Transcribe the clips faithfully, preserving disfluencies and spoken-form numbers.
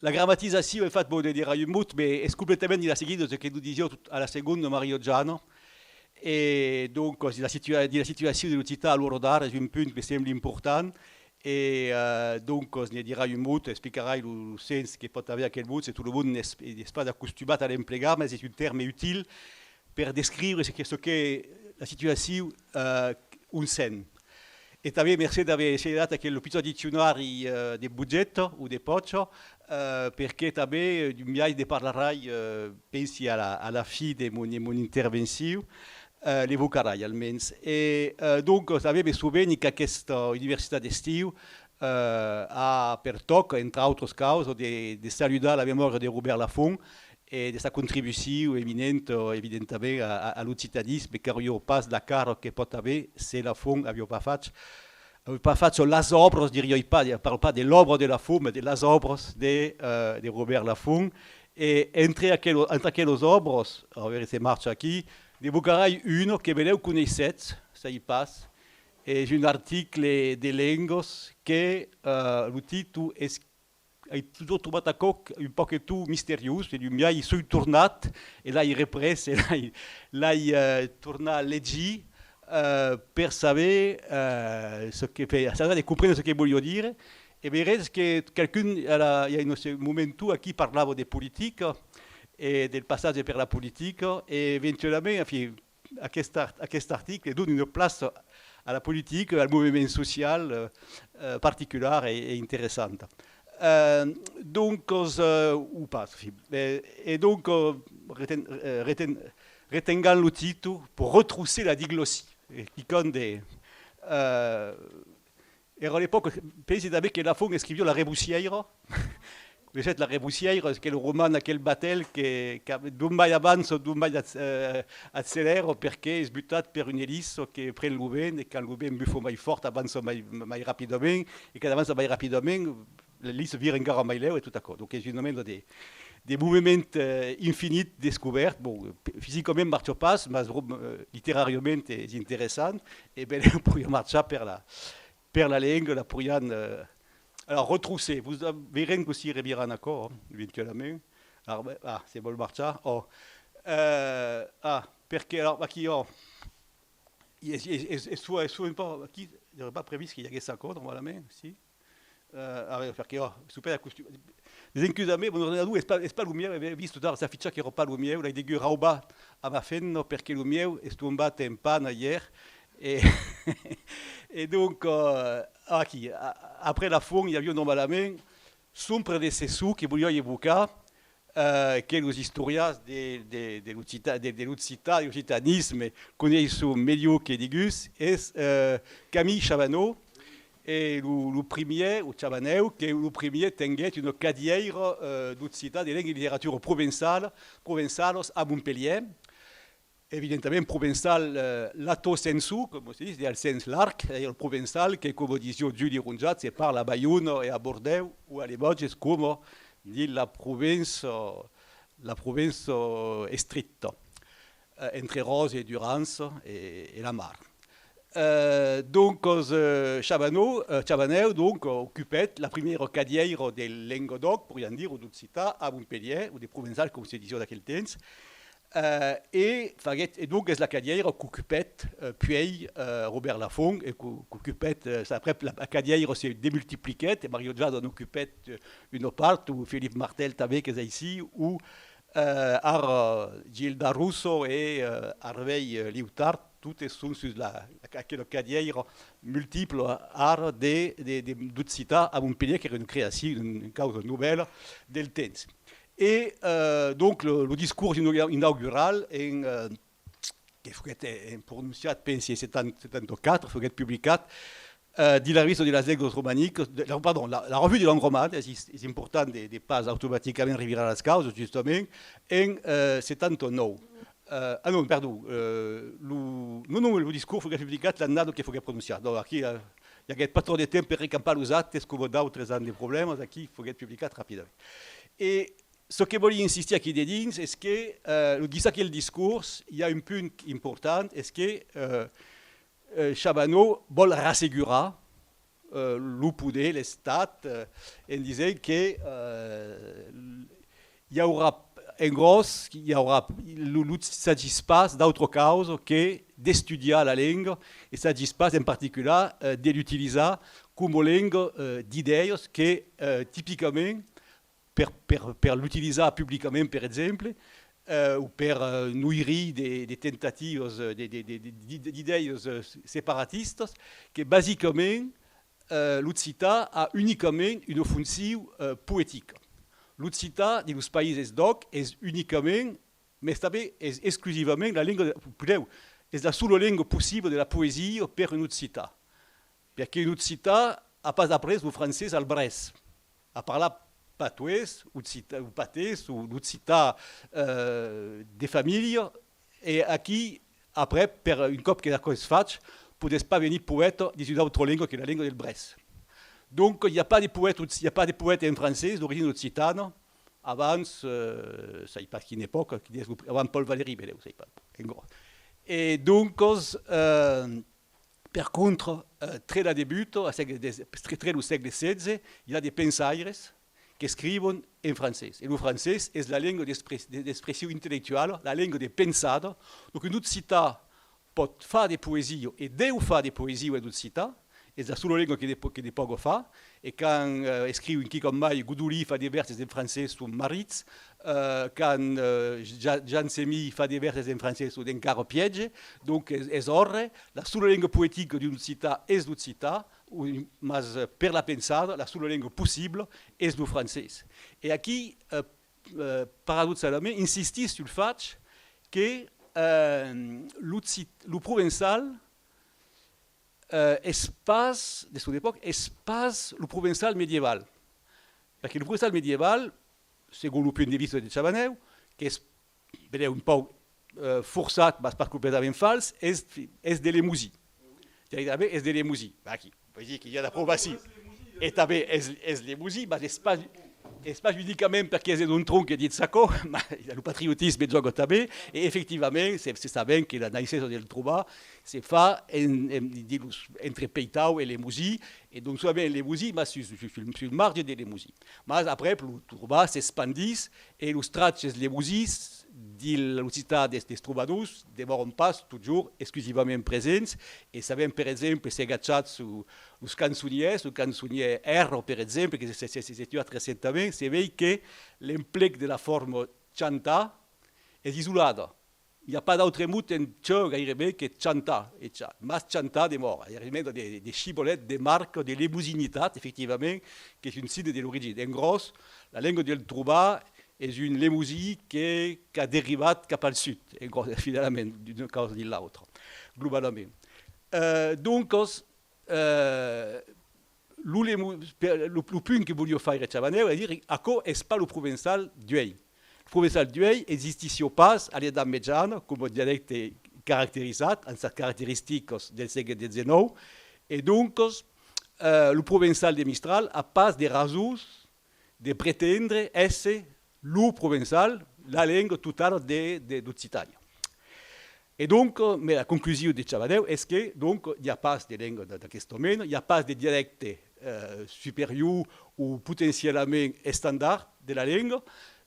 La gramatizacion, en fach, bon, ne dirai un mot, mas es completament dins la seguida de çò que nos disiá tot a la segonda Mario Giano. E, doncas, dins la situa-, dins la situacion de l'occitan a l'ora d'ara, es un punt que me sembla important. E, eh, doncas, ne dirai un mot, explicarai lo, lo sens que pòt aver aquel mot, se tot lo monde n'es, n'es pas acostumat a l'emplegar, mas es un tèrme util per descriure çò que, çò que la situacion, eh, ont sèm. E tanben mercé d'aver essedat aquel pichòt diccionari, eh, de Bogeta o de Pòcha, eh, perque tanben, eh, d'un biais ne parlarai, eh, pensi a la, a la fin de mon, de mon intervencion, eh, l'evocarai almens. E, eh, donc, tanben me soveni qu'aquesta Universitat d'Estiu, eh, a per tòca, entre autras causas, de, de saludar la memòria de Robèrt Lafont e de sa contribucion eminenta, evidentament, a, a, a l'occitanisme, qu'auriá pas la cara que pòt aver se Lafont aviá pas fach, aviá pas fach las òbras, diriái pas, parlo pas de l'òbra de Lafont, mas de las òbras de, eh, de Robèrt Lafont. E entre aquel-, entre aquelas òbras, a veire se marcha aquí, n'evocarai una que benlèu coneissètz, sai pas, es un article de Lengas que, eh, lo títol es, ai totjorn trobat aquò un pauc e tot misteriós, e d'un biais i soi tornat e l'ai représ e l'ai, l'ai, eh, tornat legir, eh, per saber, eh, çò que, per saber de comprendre çò que voliá dire. E veiretz que qualqu'un, a la, i a un moment aquí parlava de politica e del passatge per la politica, e eventualament, enfin, aquest art-, aquest article dona una plaça a la politica, al moviment social, eh, eh, particular e, e interessanta. Eh, doncas, eh, o pas, enfin, eh, e donc, eh, reten-, eh, reten-, retengam lo títol, pour retrousser la diglossie, eh, quicòm de, eh, Èra a l'epòca, pensi tanben que Lafont escriviá La Rebossièira. Coneissètz La Rebossièira? Es aquel roman, aquel batèl que, que d'ont mai avança, d'ont mai ac-, eh, accelèra, perque es butat per una elissa que pren lo vent, e quand lo vent bufa mai fòrt, avança mai, mai rapidament, e quand avança mai rapidament, l'elissa vira encara mai lèu e tot aquò. Donc es una mena de, de movement, eh, infinit descobèrt. Bon, fisicament marcha pas, mas, eh, literàriament es interessant, e ben, poiriá marchar per la, per la lenga, la poirián, eh, alors, retrousser, vos a-, veirem cossí reviran aquò, eh, eventualament. Alors, ben, ah, se vòl marchar, oh. Eh, ah, perque, alors, aquí, oh, es, es, es, es, es, es un pauc, aquí, èra pas previst que i aguèsse aquò, normalament, si? Eh, a veire, perque, oh, soi pas acostumat. Desencusatz-me, mon ordenador es pas, es pas lo mieu, avètz vist tot ara s'afichar qu'èra pas lo mieu, l'ai degut raubar a ma femna, perque lo mieu es tombat en pana ièr, e, e donc, eh, aquí, a-, après Lafont, i aviá normalament son predecessor que voliá evocar, eh, que los istorians de, de, de l'occita-, de, de l'occita-, de l'occitanisme coneisson melhor que digús, es, eh, Camille Chabaneau, e lo, lo primièr, o Chabanèu, que lo primièr tenguèt una cadièira, eh, d'occitan, de lenga e literatura provençala, provençalas a Montpelhièr. Evidentament, provençal, eh, lato sensu, coma se ditz, al sens larg, e lo provençal que, coma disiá Juli Ronjat, se parla a Baiona e a Bordèu o a Lemòtges, coma dins la Provença, la Provença estricta, eh, entre Ròse e Durança e, e la mar. Eh, doncas, eh, Chabanèu, eh, Chabanèu, donc, ocupèt la primièra cadièira de lenga d'òc, poiriam dire, o d'occitan, a Montpelhièr, o de provençal, coma se disiá d'aquel temps. Eh, e faguèt, e donc es la cadièira qu'ocupèt, eh, puèi, eh, Robèrt Lafont, e qu'o-, qu'ocupèt, eh, après la, la cadièira se demultipliquèt, e Mario Giada n'ocupèt, eh, una part, o Philippe Martel tanben qu'es aicí, o, eh, ara Gilda Russo e, eh, Harvey, eh, Liotard, totes son sus la, la, aquela cadièira multipla ara de, de, de, d'occitan a Montpelhièr, qu'èra una creacion, una causa novèla del temps. E, eh, donc, lo, lo discors inau-, inaugural en, eh, que foguèt, eh, en prononciat, pensi, en setanta, setanta quatre, foguèt publicat, eh, dins la revista de las lengas romanicas, de, la, pardon, la, la revue de langue romane, es, es important de, de pas automaticament revirar las causas, justament, en, eh, setanta nòu. Eh, ah non, perdon, eh, lo, non, non, lo discors foguèt publicat l'annada que foguèt prononciat. Donc, aquí, eh, i aguèt pas tròp de temps per recampar los actes, coma d'autres an de problèmas, aquí foguèt publicat rapidament. E çò que vòli insistir aquí dedins es que, eh, lo, dins aquel discors, i a un punt important, es que, eh, eh, Chabanèu vòl rassegurar, eh, lo poder, l'Estat, eh, en disent que, eh, i aurà, en gròs, i aurà, lo, lo, s'agís pas d'autra causa que d'estudiar la lenga, e s'agís pas en particular, eh, de l'utilizar coma lenga, eh, d'idèias que, eh, tipicament, per, per, per l'utilizar publicament, per exemple, eh, o per, eh, noirir de, de tentativas, eh, de, de, de, de, d'idèias, eh, separatistas, que basicament, eh, l'occitan a unicament una foncion, eh, poetica. L'occitan dins los païses d'òc es unicament, mès tanben es exclusivament la lenga de, puslèu, es la sola lenga possibla de la poesia per un occitan. Perque un occitan a pas aprés lo francés al brèç, a parlat patoès, occita-, o patés, o l'occitan, eh, de familha, e aquí, aprèp, per un còp que aquò es fach, podètz pas venir poèta dins una autra lenga que la lenga del brèç. Donc, i a pas de poèta, i a pas de poèta en francés d'origina occitana, abans, eh, sai pas quina epòca, quin es lo pr-, avant Paul Valéry, benlèu, sai pas, en gròs. E doncas, eh, per contra, eh, tre la debuta, a sègle dètz, tre, tre lo sègle setze, i a de pensaires qu'escrivon en francés. E lo francés es la lenga d'expres-, de, d'expression intellectuala, la lenga de pensada. Donc, un occitan pòt far de poesia e deu far de poesia en occitan, es la sola lenga que ne pò-, que ne pòga far, e quand, eh, escriu un quicòm mai, Godolin fa de vèrses en francés, son marrits, eh, quand, eh, Ja-, Jansémie fa de vèrses en francés, son encara pièger, donc es, es òrre, la sola lenga poetica d'un occitan es l'occitan, o, mas, eh, per la pensada, la sola lenga possibla es lo francés. E aquí, eh, eh, paradoxalament, insistís sul fach que, eh, l'occit-, lo provençal, eh, es pas, de son epòca, es pas lo provençal medieval. Perque lo provençal medieval, segon lo punt de vista de Chabanèu, qu'es, benlèu un pauc, eh, forçat, mas pas completament fals, es, es de Lemosin. Directament, es de Lemosin. Aquí, vau dire que i a d'aprobacion. E tanben es, es Lemosin, mas es pas, es pas unicament perque es de Nontron que ditz aquò, mas lo patriotisme jòga tanben, e efectivament, se, se sabèm que la naissença del trobar se fa en, en, dins los, entre Peitau e Lemosin, e non solament en Lemosin, mas sul, sul, sul, sul marge de Lemosin. Mas aprèp, lo trobar s'espandís, e los traches lemosins dins l'occitan dels, dels trobadors demòran pas totjorn exclusivament presents, e sabèm, per exemple, se agachatz lo, los cançonièrs, lo cançonièr R, per exemple, que se, se, se, s'es estudiat recentament, se vei que l'emplec de la forma chantar es isolada. I a pas d'autre mot en txò gaireben que chantar, e cha-, mas chantar demòra. I a de, de, de chibolets de marca de lemosinitat, efectivament, qu'es un signe de l'origina. En gròs, la lenga del trobar es un lemosin que, qu'a derivat cap al sud, en gròs, finalament, d'una causa dins l'autra, globalament. Eh, doncas, eh, lo lemo-, per, lo, lo punt que voliá faire Chabanèu es dire, aquò es pas lo provençal d'uèi. Lo provençal d'uèi existissiá pas a l'Edat Mejana coma dialècte caracterizat, amb sas caracteristicas del sègle dètz-e-nòu, e doncas, eh, lo provençal de Mistral a pas de rasons de pretendre èsser lo provençal, la lenga totala de, de, d'Occitània. E donc, mès la conclusion de Chabanèu es que, donc, i a pas de lenga d'a-, d'aquesta mena, i a pas de dialècte, eh, superior o potencialament estandard de la lenga,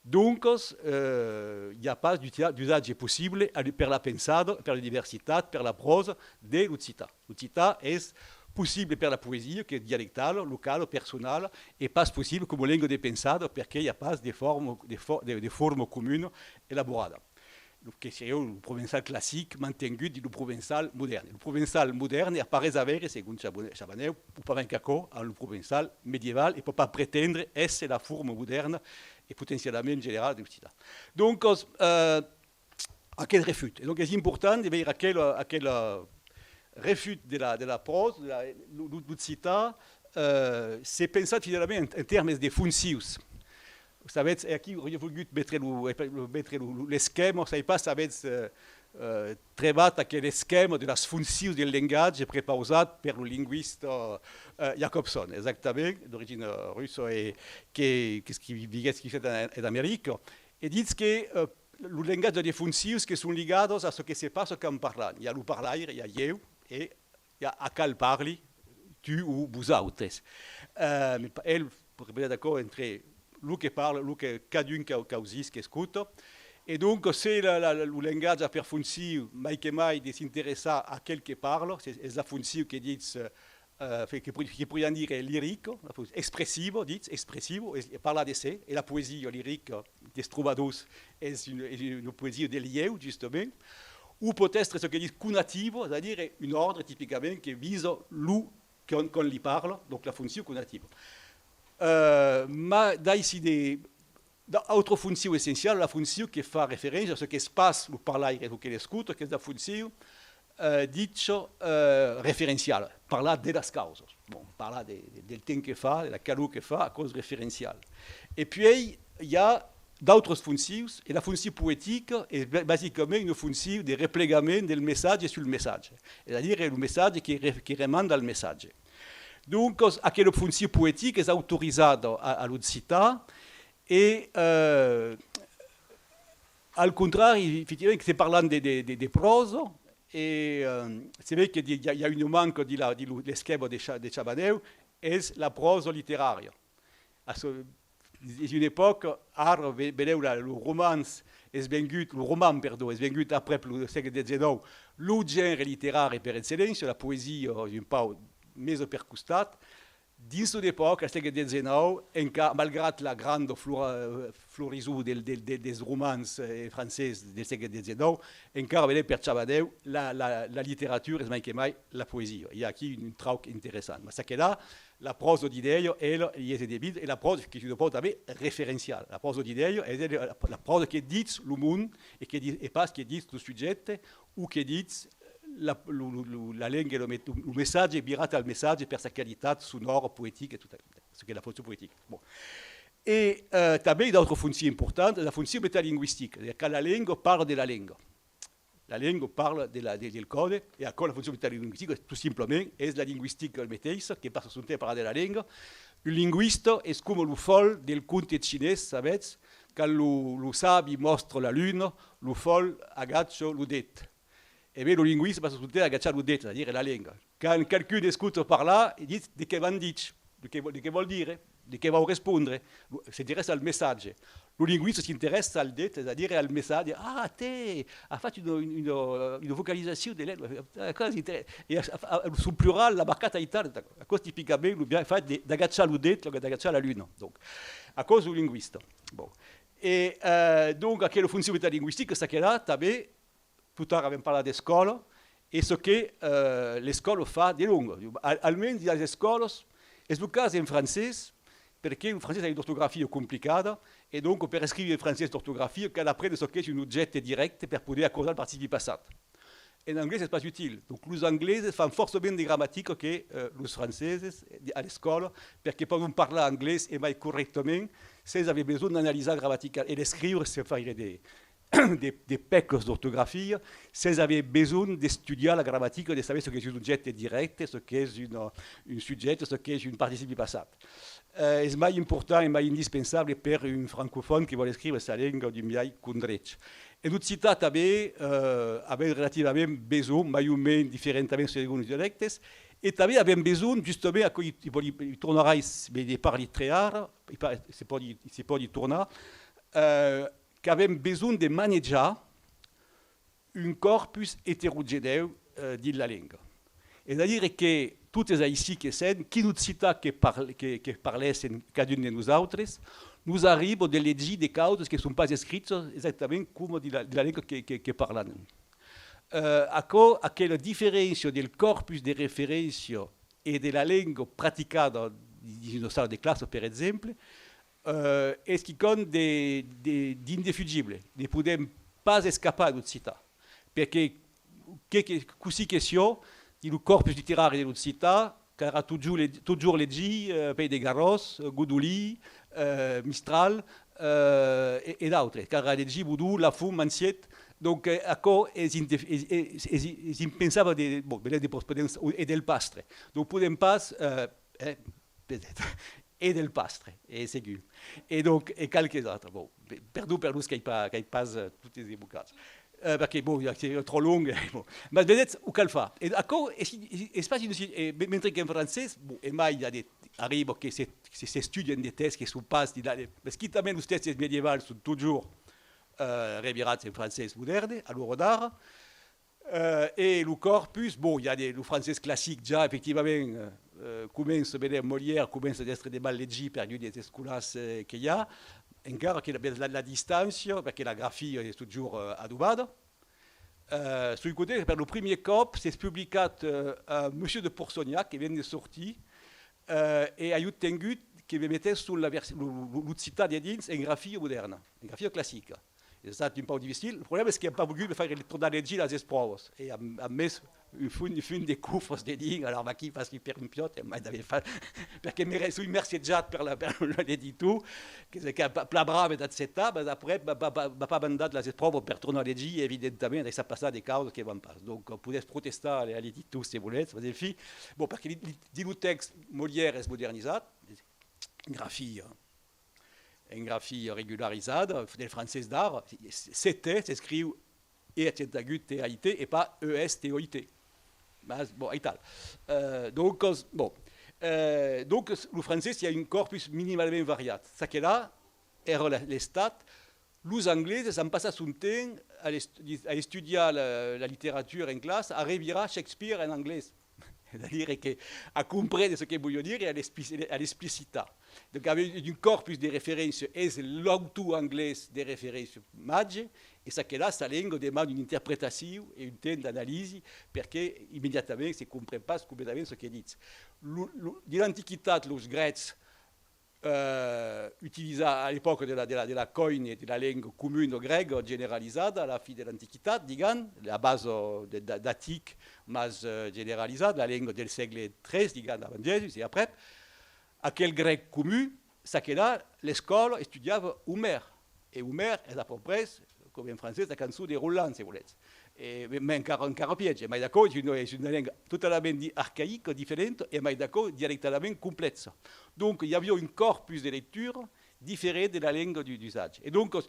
doncas, eh, i a pas d'uti-, d'usatge possible a l-, per la pensada, per la diversitat, per la pròsa de l'occitan. L'occitan es possible per la poesia, qu'es dialectala, locala, personala, e pas possible coma lenga de pensada, perque i a pas de forma, de fo-, de, de forma comuna elaborada. Lo que seriá lo provençal classic mantengut dins lo provençal modèrne. Lo provençal modèrne a pas res a veire, segon Chabo-, Chabanèu, o pas mens qu'aquò, amb lo provençal medieval, e pòt pas pretendre èsser la forma modèrna e potencialament generala de l'occitan. Doncas, eh, aquel refut. E donc es important de veire aquel, aquel, eh, refut de la, de la pròsa, de la, lo, lo, l'occitan, eh, se pensat finalament en, en tèrmes de foncions. Sabètz, e aquí auriá volgut metre lo, lo, metre lo, lo, l'esquèma, sai pas, sabètz, eh, eh, trebat aquel esquèma de las foncions del lengatge prepausat per lo lingüista, eh, Jakobson, exactament, d'origina russa e que, que, que vivèt, que vivèt en, en America. E ditz que, eh, lo lengatge de foncions que son ligadas a çò que se passa quand parlam. I a lo parlaire, i a ieu, e i a a qual parli, tu o vosautres. Eh, me pa-, el, per repetir aquò, entre lo que parla, lo que cadun cau-, causís, qu'escota. E donc, se la, la, lo lengatge a per foncion, mai que mai, de s'interessar a aquel que parla, es, es la foncion que ditz, eh, eh, que, que podriam dire lirica, la fon-, expressiva, ditz, expressiva, es parlar de se, e la poesia lirica des trobadors es una, es una poesia de lieu, justament, o pòt èstre çò que ditz conativa, es a dire un òrdre tipicament que visa lo qu'òm, qu'òm li parla, donc la foncion conativa. Eh, ma d'aicí de, d'autra foncion essenciala, la foncion que fa referéncia a çò qu'es pas lo parlaire, lo que l'escota, qu'es la foncion, eh, dicha, eh, referenciala, parlar de las causas. Bon, parlar de, de, del temps que fa, de la calor que fa, aquò's referencial. E puèi, i a d'autras foncions, e la foncion poetica es ba-, basicament una foncion de replegament del messatge sul messatge, es a dire lo messatge que re-, que remanda al messatge. Doncas, aquela foncion poetica es autorizada a, a l'occitan e, eh, al contrari, efectivament, que se parlam de, de, de, de pròsa, e, eh, se vei que di-, i a, i a una manca dins la, dins lo, l'esquèma de Cha-, de Chabanèu, es la pròsa literària. A çò, es una epòca, ara, ve-, benlèu la, lo romanç es vengut, lo roman, perdon, es vengut aprèp lo sègle dètz-e-nòu, lo genre literari per excelléncia, la poesia es un pauc mesa per costat. Dins son epòca, al sègle dètz-e-nòu, encara, malgrat la granda flora-, florison del, del, del, dels romans, eh, francés del sègle dètz-e-nòu, encara, benlèu per Chabanèu, la, la, la literatura es mai que mai la poesia. I a aquí un trauc interessant. Mas çaquelà, la pròsa d'idèia, ela, i es endevida, e la pròsa, qu'es una pròsa tanben referenciala. La pròsa d'idèia es la, la pròsa que ditz lo mond e que di-, e pas que ditz lo subjècte o que ditz la, lo, lo, lo, la lenga e lo me-, lo messatge, virat al messatge per sa qualitat sonòra, poetica e tot aquò, çò qu'es la foncion poetica. Bon. E, eh, tanben, d'autras foncions importantas, la foncion metalingüistica, es a dire quand la lenga parla de la lenga. La lenga parla de la, de, del còde, e aquò, la foncion metalingüistica, tot simplament, es la lingüistica meteissa, que passa son temps a parlar de la lenga. Un lingüista es coma lo fòl del conte chinés, sabètz? Quand lo, lo sabi mòstra la luna, lo fòl agacha lo det. E ben, lo lingüista passa son temps a agachar lo det, es a dire la lenga. Quand qualqu'un escota parlar, e ditz: «De qué m'an dich? De qué vo-, de qué vòl dire? De qué vau respondre?» Lo, s'interèssa al messatge. Lo lingüista s'interèssa al det, es a dire al messatge. «Ah, tè, a fach una, una, una vocalizacion de lenga. Ah, aquò's inter-», e a, a, a, son plural l'a marcat aital. Aquò's tipicament lo biais fach de, d'agachar lo det, lo, d'agachar la luna. Donc, aquò's lo lingüista. Bon. E, eh, donc, aquela foncion metalingüistica, çaquelà, tanben, tot ara avèm parlat d'escòla, e çò que, eh, l'escòla fa de longa. Al-, almens dins las escòlas, es lo cas en francés, perque lo francés a una ortografia complicada, e donc per escriure en francés d'ortografia cal aprene çò qu'es un objècte dirècte per poder acordar lo participi passat. En anglés es pas util. Donc los angleses fan fòrça ben de gramatica que, eh, los franceses, eh, a l'escòla, perque pòdon parlar anglés e mai corrèctament, sens aver besonh d'analisar gramatica e l'escriure, se faire de, de, de pècas d'ortografia, sens aver besonh d'estudiar la gramatica, de saber çò qu'es un objècte dirècte, çò qu'es un, un subjècte, çò qu'es un participi passat. Eh, es mai important e mai indispensable per un francofòn que vòl escriure sa lenga d'un biais condrech. En occitan tanben, eh, avèm relativament besonh, mai o mens diferentament segon los dialèctes, e tanben avèm besonh, justament, aquò i, i, i tornarai, me ne parli tre ara, i pa-, se pòdi, se pòdi tornar, eh, qu'avèm besonh de manejar un corpus eterogenèu, eh, dins la lenga. Es a dire que totes aicí que sèm, quin occitan que parl-, que, que parlèssem cadun de nosautres, nos arriba de legir de causas que son pas escrichas exactament coma de la, de la lenga que, que, que parlam. Eh, aquò, aquela diferéncia del corpus de referéncia e de la lenga practicada dins una sala de classa, per exemple, eh, es quicòm de, de, d'indefugible. Ne podèm pas escapar d'occitan. Perque, que, que, cossí que siá, dins lo corpus literari de l'occitan, calrà totjorn le-, totjorn legir, eh, Pèire de Garròs, eh, Godolin, eh, Mistral, eh, e, e d'autres. Calrà legir Bodon, Lafont, Manciet. Donc, eh, aquò es indef-, es, es, es, es impensable de, bon, benlèu de, podèm, e Delpastre. Donc, podèm pas, eh, eh, peut-être, e Delpastre, es segur. E donc, e qualques autres. Bon, pe-, perdon per los qu'ai pas, qu'ai pas, eh, totes evocats. Eh, perque, bon, ja, c'est trop long, bon. Mas vedetz, o cal far. E aquò es, es, es pas un, eh, me-, mentre qu'en francés, bon, e mai i a de, arriba que se, se, s'estudian de tèxtes que son pas de, de, mas quitament los tèxtes medievals son totjorn, eh, revirats en francés modèrne, a l'ora d'ara. Eh, e lo corpus, bon, i a de, lo francés classic ja, efectivament, eh, comença, vedèm, Molière comença d'èstre de mal legit per d'unes escolars, eh, que i a, encara que la, la, la distància, perque la grafia es totjorn, eh, adobada. Eh, sul costat, per lo primièr còp, s'es publicat, eh, eh, Monsieur de Pourceaugnac, que ven de sortir, eh, e ai obtengut que me metèsson la vers-, lo, lo, l'occitan dedins en grafia modèrna, en grafia classica. Es estat un pauc dificil. Lo problèma es que an pas volgut me faire tornar legir las espròvas. E an, an mes un fum, un fum de cofres dedins, alors vaquí, fasiá per un piòt, e mai d'aver fach, perque me re-, soi mercejat per la, per l'editor, que se, que pla, pla brave d'acceptar, mas après m'a, m'a, m'a, m'a pas mandat las espròvas per tornar legir, e evidentament, daissar passar de causas que van pas. Donc, podètz protestar a l'editor se volètz, mas enfin, bon, perque li, li, dins lo tèxt, Molière es modernizat, grafia, en grafia regularizada, del francés d'ara, c'était s'escriu E accent agut, T A I T, e pas E S T O I T. Mas, bon, aital. Euh, doncas, bon. Euh, doncas, lo francés, i a un corpus minimalament variat. Çaquelà, èra la, l'Estat. Los angleses an passat son temps a l'est-, a estudiar la, la literatura en classa, a revirar Shakespeare en anglés. Es a dire que a comprene çò que voliá dire e a l'expli-, a l'explicitar. Donc, avèm un corpus de referéncia, es l'autor anglés de referéncia màger, e çaquelà, sa lenga demanda una interpretacion e un temps d'analisi, perque immediatament se compren pas completament çò que ditz. Lo, lo, dins l'Antiquitat, los grècs, eh, utilizar a l'epòca de la, de la, de la Koine, de la lenga comuna grèga generalizada a la fin de l'Antiquitat, digam, la basa de, de, d'Attic, mas, eh, generalizada, la lenga del sègle tres, digam, avant Jèsus, e aprèp, aquel grèc comun, çaquelà, l'escòla estudiava Omèr, e Omèr es a pauc près, coma en francés, la cançon de Roland, se volètz. E, mès encara, encara pièger, mai d'aquò, es una, es una lenga totalament di-, arcaïca, diferenta, e mai d'aquò, dialectalament complèxa. Donc, i aviá un corpus de lectura diferent de la lenga d'u-, d'usatge. E doncas,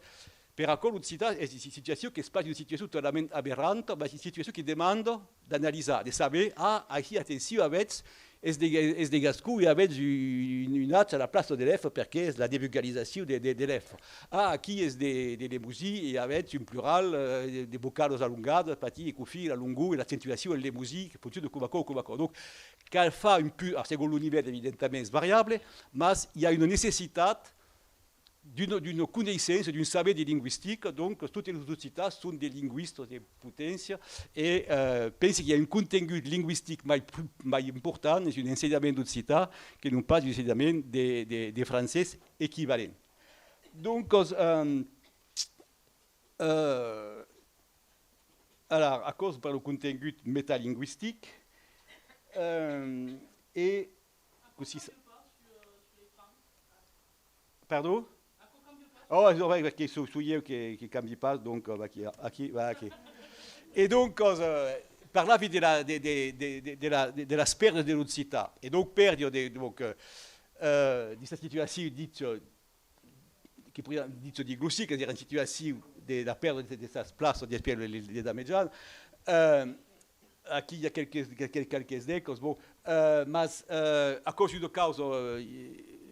per aquò, l'occitan es una situacion qu'es pas una situacion totalament aberranta, mas una situacion que demanda d'analisar, de saber, ah, aquí, atencion, avètz, es de, es de gascon e avètz un, un, un H a la plaça de l'F perque es la debucalizacion de, de, de l'F. Ah, aquí es de, de lemosin e avètz un plural, eh, de, de vocalas alongadas, patin e cofin, la longor e l'accentuacion en lemosin, que fonciona coma aquò, coma aquò. Donc, cal far un pu-, ah, segon lo nivèl, evidentament, es variable, mas i a una necessitat d'una, d'una coneissença, d'un saber de lingüistica, donc, totes los occitans son de lingüistas de poténcia, e, eh, pensi qu'i a un contengut lingüistic mai, mai important dins un ensenhament d'occitan que non pas un ensenhament de, de, de francés equivalent. Doncas, eh, eh, alara, aquò's per lo contengut metalingüistic, eh, e cossí sa-, Pardon? Oh, es vrai, perque soi, soi ieu que, que cambi pas, donc, euh, vaquí, aquí, vaquí. E donc, euh, parlavi de la, de, de, de, de, de la, de, de las pèrdas de l'occitan. E donc, pèrdia de, donc, euh, euh, de sa situacion, ditz, euh, que podriam ditz diglossica, es a dire en situacion de la pèrda de, de sas plaças despuèi le, le, l'Edat Mejana. Euh, Aquí i a qualques, qual-, qualques dècas, bon, euh, mas, euh, aquò's una causa, euh,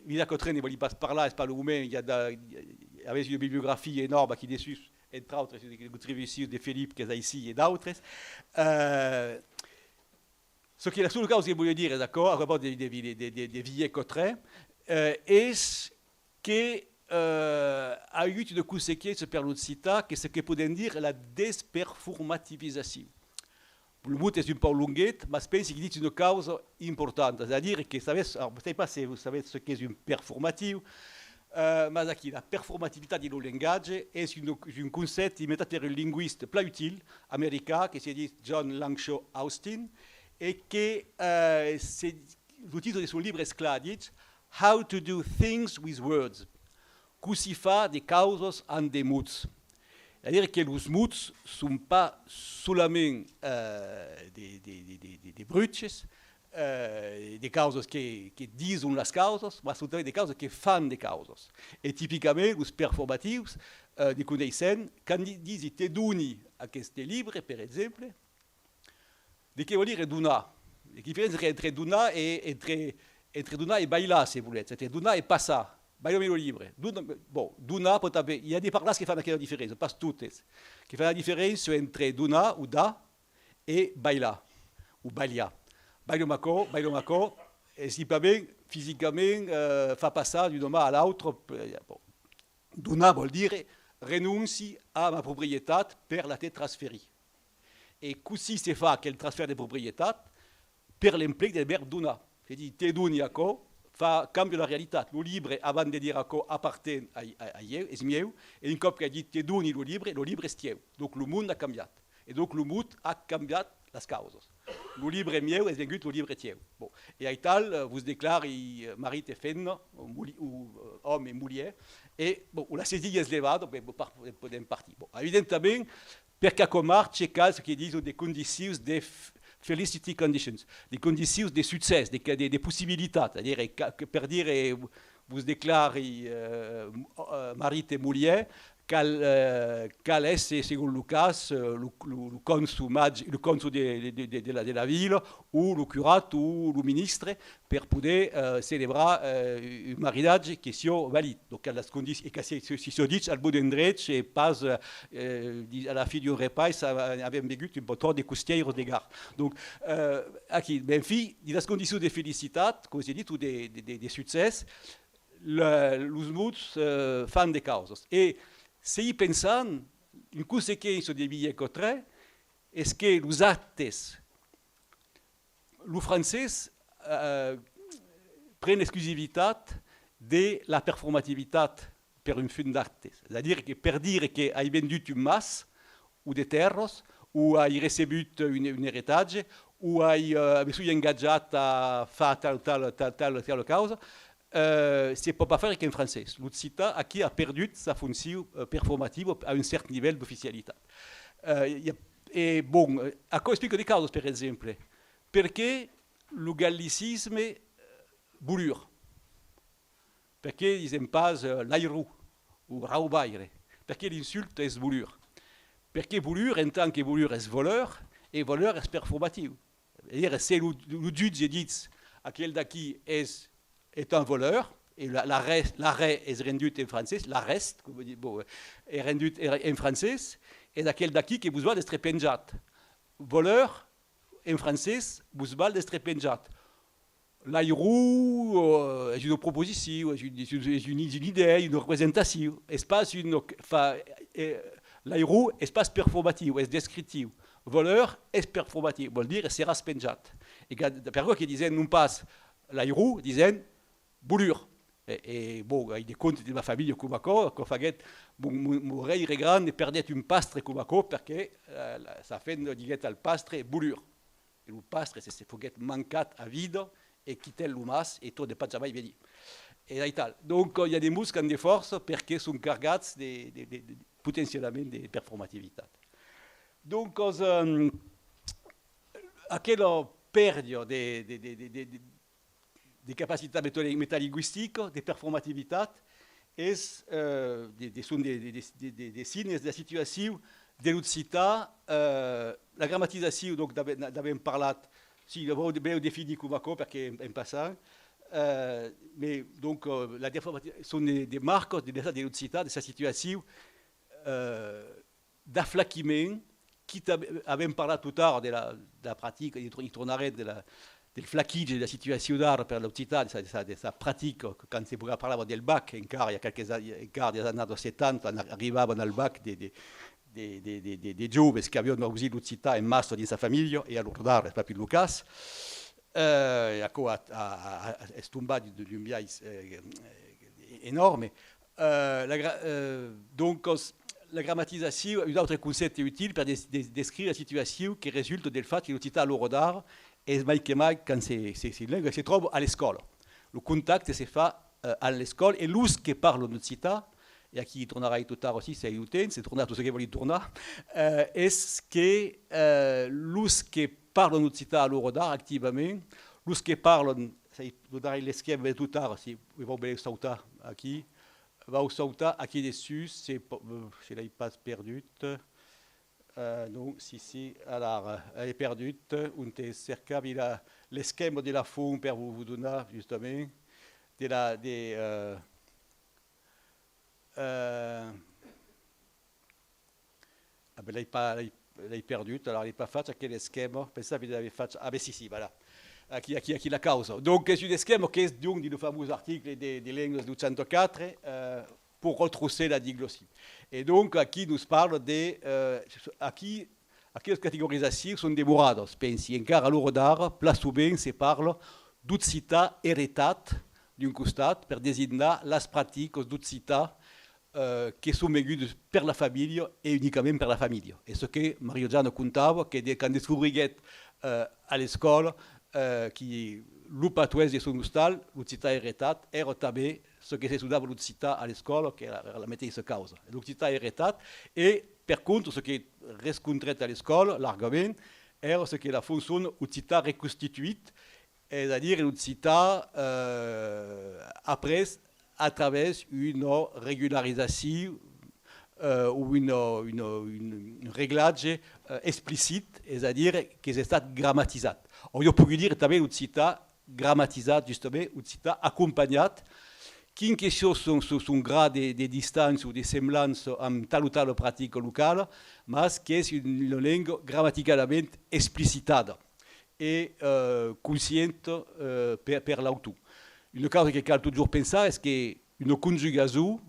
Vidal Cottré ne vòli pas parlar, es pas lo moment, i a da, i a, avètz una bibliografia enòrma aquí dessús, entre autres, de contribucions de Felip, qu'es aicí, e d'autres. Euh, çò que la sola causa que vòli dire, d'acòrd, a propòs de, de, de, de, de, de Vidal Cottré, euh, es que, euh, a agut una consequéncia per l'occitan, que se que podèm dire la desperformativizacion. Lo mot es un pauc longuet, mas pensi que ditz una causa importanta, es a dire que, sabètz, alors, sai pas se vos sabètz çò qu'es un performatiu, euh, mas aquí, la performativitat dins lo lengatge es un, un concèpte inventat per un lingüista plan util, american, que se ditz John Langshaw Austin, e que, euh, se, lo titre de son libre es clar, ditz, How to do things with words. Cossí far de causas amb de mots. Es a dire que los mots son pas solament, euh, de, de, de bruches, eh, de causas que, que dison las causas, mas son tanben de causas que fan de causas. E tipicament, los performatius, eh, ne coneissèm, quand di-, disi te doni aqueste libre, per exemple, de qué vòl dire donar? De qué diferéncia entre donar e, entre, entre donar e bailar, se volètz, entre donar e passar? Baila-me lo libre. Dona, bon, donar pòt aver, i a de parlars que fan aquela diferéncia, pas totes, que fan la diferéncia entre donar o dar e bailar, o balhar. Baila-me aquò, baila-me aquò, es simplement, fisicament, eh, far passar d'una man a l'autra, eh, bon. Donar vòl dire renonci a ma proprietat per la te transferir. E cossí se fa aquel transfèrt de proprietat? Per l'emplec del vèrb donar. Se ditz, te doni aquò, fa, cambia la realitat. Lo libre, avant de dire aquò, aparten a, a, a ieu, es mieu, e un còp qu'ai dit te doni lo libre, lo libre es tieu. Donc lo mot a cambiat. E donc lo mot a cambiat las causas. Lo libre mieu es vengut lo libre tieu. Bon. E aital, eh, vos declari, eh, marit e femna, o muli-, o, eh, òme e mulher, e, bon, la sesilha es levada, ben, bon, par-, podèm partir. Bon, evidentament, per qu'aquò marche, cal, çò que dison de condicions de f-, felicity conditions, de condicions de succès, de, de, de possibilitat, es a dire, que, que per dire, eh, vos declari, eh, m-, eh, marit e mulher, cal, eh, cal èsser, segon lo cas, eh, lo, lo, lo cònsol magi-, lo cònsol de, de, de, de, de la, de la vila, o lo curat, o lo ministre, per poder, eh, celebrar, eh, un maridatge que siá valid. Donc, a las condi-, e que se, se, se siá dich al bon endrech e pas, eh, di-, a la fin d'un repais, a-, avèm begut un pauc tròp de costièiras de Gard. Donc, eh, aquí, ben, enfin, dins las condicions de felicitat, coma se ditz, o de, de, de, de succès, le, los mots, eh, fan de causas. E se i pensam, una consequéncia de Villers-Cotterêts es que los actes, lo francés, eh, pren l'exclusivitat de la performativitat per un fum d'actes. Es a dire que per dire que ai vendut un mas, o de tèrras, o ai recebut un, un eretatge, o ai, eh, me soi engatjat a far tal, tal, tal, tal, tal causa, eh, se pòt pas faire qu'en francés. L'occitan aquí a perdut sa foncion, eh, performativa a un cèrt nivèl d'oficialitat. Eh, i a, e, bon, eh, aquò explica de causas, per exemple. Perqué lo gallicisme, eh, volur? Perqué disèm pas, eh, lairon o raubaire? Perqué l'insult es volur? Perqué volur, en tant que volur es voleur, e voleur es performatiu. Es a dire, se lo, lo jutge ditz, aquel d'aquí es, est un voleur, e la, l'arrè, l'arrè es rendut en francés, l'arrèst, coma di-, bon, es rendut en, en francés, es aquel d'aquí que vos val d'èstre penjat. Voleur, en francés, vos val d'èstre penjat. Lairon, eh, es una proposicion, es un, es un, es un, es una idèa, una representacion. Es pas un, fa, eh, lairon es pas performatiu, es descriptiu. Voleur es performatiu, vòl dire seràs penjat. E que, per aquò que disèm non pas lairon, disèm volur. E, e, bon, ai de contes de ma familha coma aquò, aquò faguèt, mon, mon, mon rèire grand perdèt un pastre coma aquò, perque, eh, la, sa femna diguèt al pastre volur. E lo pastre se, se foguèt mancat a vida e quitèt lo mas e tornèt pas jamai venir. E aital. Donc, i a de mots qu'an de fòrça perque son cargats de, de, de, de, potencialament de performativitat. Donc, eh, aquela pèrdia de, de, de, de, de, de de capacitat meta-, metalingüistica, de performativitat, es, eh, de, de, son de, de, de, de, de, de signes de la situacion de l'occitan, eh, la gramatizacion, donc, n'avè-, n'avèm parlat, si, la vau de, vau definir coma aquò, perque en, en passant, eh, mais, donc, eh, la deformati-, son de, de marcas de l'estat de l'occitan, de sa situacion, eh, d'aflaquiment, quita, avèm parlat tot ara de la, de la practica, i tor-, i tornarem, de la, del flaquitge de la situacion d'ara per l'occitan, de sa, de sa, de sa practica, que quand se parlava del bac, encara i a qualques a-, encara dins las annadas setanta, an-, arribavan al bac de, de, de, de, de, de, de joves qu'avián ausit l'occitan en massa dins sa familha, e a l'ora d'ara es pas pus lo cas. Eh, e aquò a, a, a, a, es tombat d'un, d'un biais, eh, enòrme. Eh, la gra-, eh, doncas, la gramatizacion, un autre concèpte util per des-, des-, descriure la situacion que resulta del fach que l'occitan a l'ora d'ara es mai que mai quand se, se, se lenga se tròba a l'escòla. Lo contacte se fa, eh, a l'escòla e los que parlan occitan, e aquí i tornarai tot ara aussi, se ai lo temps, se tornar tot çò que vòli tornar, eh, es que, eh, los que parlan occitan a l'ora d'ara activament, Los que parlan, sai, donarai l'esquèma tot ara, si vau ben sautar aquí, vau sautar aquí dessús, se po-, eh, se l'ai pas perdut. Eh, non, si, si, alara, l'ai perdut, onte cercavi la, l'esquèma de Lafont per vos, vos donar, justament, de la, de, eh, eh, Ah ben, l'ai pas, l'ai, l'ai perdut, alara l'ai pas fach aquel esquèma, pensavi de l'aver fach, ah ben si, si, voilà. Aquí, aquí, aquí la causa. Donc, es un esquèma qu'es, donc, dins lo famós article de, de Lengas de ochanta quatre, eh, pour retrousser la diglossie. E donc, aquí nos parla de, eh, aquí, aquelas categorizacions son demoradas, pensi, encara a l'ora d'ara, plan sovent se parla d'occitan eretat, d'un costat, per designar las practicas d'occitan eh, que son vengudas per la familha e unicament per la familha. E çò que Mario Giano contava, que de, quand descobriguèt, eh, a l'escòla, eh, que lo patoès de son ostal, l'occitan eretat, èra tanben çò que se sonava l'occitan a l'escòla, qu'èra la, la meteissa causa. L'occitan eretat, e per contra, çò que rescontrèt a l'escòla, largament, èra çò que Lafont sona occitan reconstituit, es a dire l'occitan, eh, aprés a travèrs una regularizacion, eh, o una, una, un, un reglatge, eh, explicit, es a dire qu'es estat gramatizat. Auriá pogut dire tanben l'occitan gramatizat, justament, occitan acompanhat, quin que siá son, son, son grau de, de distància o de semblança amb tal o tal practica locala, mas qu'es un, una lenga gramaticalament explicitada e, eh, conscienta, eh, per, per l'autor. Una causa que cal totjorn pensar es que una conjugason